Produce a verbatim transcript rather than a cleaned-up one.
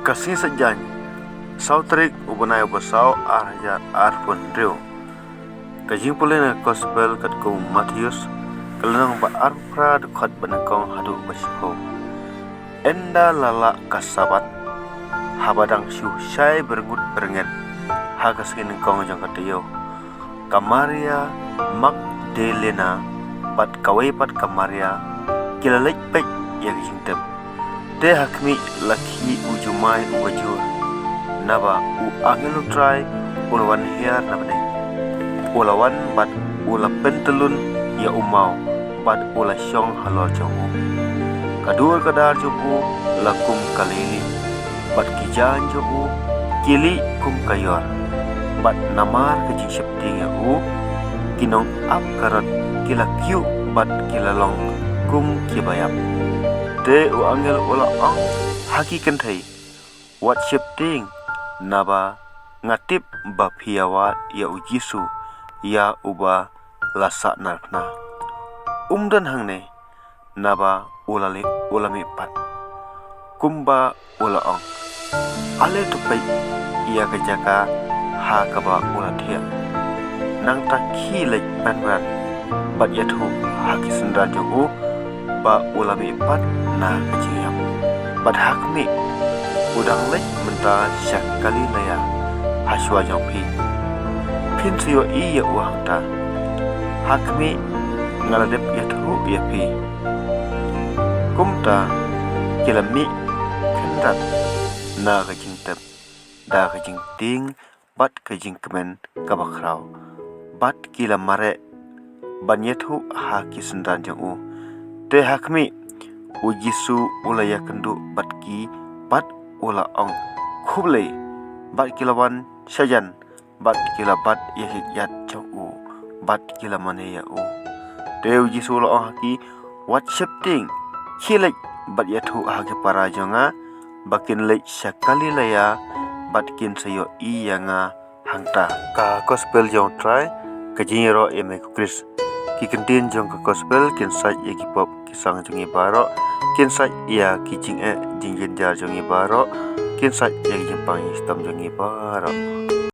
Ka Sngi Saitjaiñ, saw tarik u bnai u ba saw, ar hajar arphew hynriew. Ka jingpule na ka Gospel katkum u Mathaios, ka lynnong ba arphew phra, dkhot ba nyngkong haduh ba shiphew. Ynda la lah ka Sabbath, haba dang shu shai byrngut byrngit ha ka sngi nyngkong jong ka taïew, ka Maria Magdalena bad kawei pat ka Maria ki la leit peit ïa ka jingtep. Te ha khmih, la khih u jumai u ba jur, naba u angel U Trai u la wan hiar na bneng. U la wan bad u la pyntyllun ïa u maw, bad u la shong halor jong u. Ka dur ka dar jong u la kum ka lili, bad ki jaiñ jong u ki lih kum ka ïor. Bad namar ka jingsheptieng ïa u, ki nongap ka rot ki la kyiuh bad ki la long kum ki ba ïap. Te u angel u la ong ha ki kynthei, wat sheptieng, naba nga tip ba phi ïawad ïa u Jisu, ïa uba la sahnarphna. Um don hangne, naba u la leit, u la mih pat, kumba u la ong. Ale to peit ïa ka jaka ha kaba u la thiah. Nangta khie leit ban bret bad ïathuh ha ki synran jong u ba u la mih pat na ka jingïap. Bad ha khmih, u dang leit mynta sha Galilea, ha shuwa jong phi. Phin sa ïohi ïa u hangta. Ha khmih, nga la dep ïathuh ïa phi. Kumta ki la mih khyndiat na ka jingtep, da ka jingtieng bad ka jingkmen kaba khraw, bad ki la mareh ban ïathuh ha ki synran jong u. Te ha khmih, u Jisu u la ïakynduh bad ki bad u la ong khublei. Bad ki la wan shajan, bad ki la bat ïa ki kjat jong u, bad ki la mane ïa u. Te u Jisu u la ong ha ki, wat sheptieng, khie leit bad ïathuh ha ki para jong nga ba kin leit sha Galilea, bad kin sa ïohi ïa nga hangta. Ka Gospel jong U Trai. Ka jingïaroh ïa me ko Khrist. Ki kyntien jong ka Gospel kin sait ïa ki pop ki sang jong ngi baroh, kin sait ïa ki jingeh jingjynjar jong ngi baroh, kin sait ïa ki jingpang jingshitom jong ngi baroh.